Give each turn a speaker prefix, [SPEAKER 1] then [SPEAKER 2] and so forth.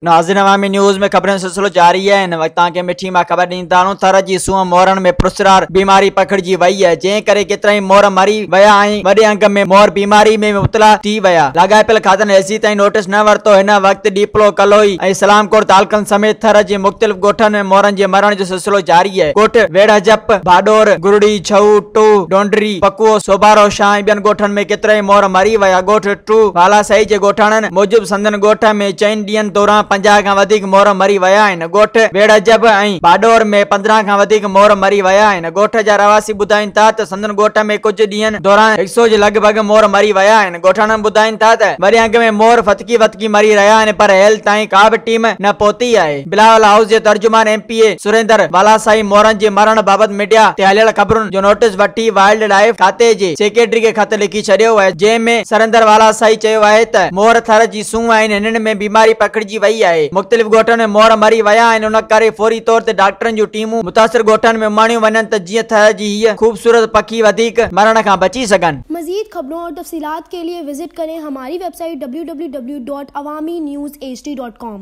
[SPEAKER 1] ناظرين عوامي نيوز ۾ خبرن جو سلسلو جاري آهي هن وقت توهان کي مٺي مان خبر ڏيندا هلون ٿر جي سونهن مورن ۾ پراسرار بيماري پکڙجي وئي آهي جنهن ڪري ڪيترائي مور مري ويا ۽ وڏي انگ ۾ مور بيماري ۾ مبتلا ٿي ويا لاڳاپيل کاتن هيسيتائين نوٽيس نه ورتو هن وقت ڏيپلو ڪلوئي ۽ اسلام ڪوٽ تعلقن سميت ٿر جي مختلف ڳوٺن ۾ مورن جي مرڻ جو سلسلو جاري آهي ڳوٺ ويڙهجپ ڀاڏور گرڙي ڇهو ٽوهه ڊونڊري پڪو سوڀارو شاهه ۽ ٻين ڳوٺن ۾ ڪيترائي مور مري ويا ڳوٺ ٽوهه والاسائي جي ڳوٺاڻن موجب سندن ڳوٺ ۾ چئن ڏينهن دوران 50 کان وڌيڪ مور مري ويا آهن. ڳوٺ ويڙهجب ۽ ڀاڏور ۾ 15 کان وڌيڪ مور مري ويا آهن. ڳوٺ جا رهواسي ٻڌائين ٿا ته سندن ڳوٺ ۾ ڪجهه ڏينهن دوران هڪ سئو جي لڳ ڀڳ مور مري ويا آهن. ڳوٺاڻن ٻڌائين ٿا ته وڏي انگ ۾ مور ڦٿڪي ڦٿڪي مري رهيا آهن پر هيل تائين ڪا به ٽيم نه پهتي آهي. بلاول هائوس جي ترجمان M P A Surendar Walasai مورن جي مرڻ بابت ميڊيا تي هليل خبرن جو نوٽيس وٺي وائلڊ لائيف کاتي جي سيڪريٽري کي خط لکي ڇڏيو آهي جنهن ۾ سريندر والاسائي چيو آهي ته مور ٿر جي سونهن آهن هنن ۾ بيماري پکڙجي وئي آهي مختلف ڳوٺن ۾ مور مري ويا آهن ان ڪري فوري طور تي ڊاڪٽرن جون ٽيمون متاثر ڳوٺن ۾ اماڻيون وڃن ته جيئن ٿر جي هيء خوبصورت پکي وڌيڪ مرڻ کان بچي سگهن.
[SPEAKER 2] مزيد خبرون اور تفصيلات کے لئے وزٽ ڪرين ھماري ويب سائيٽ www.awamiNewsHD.com.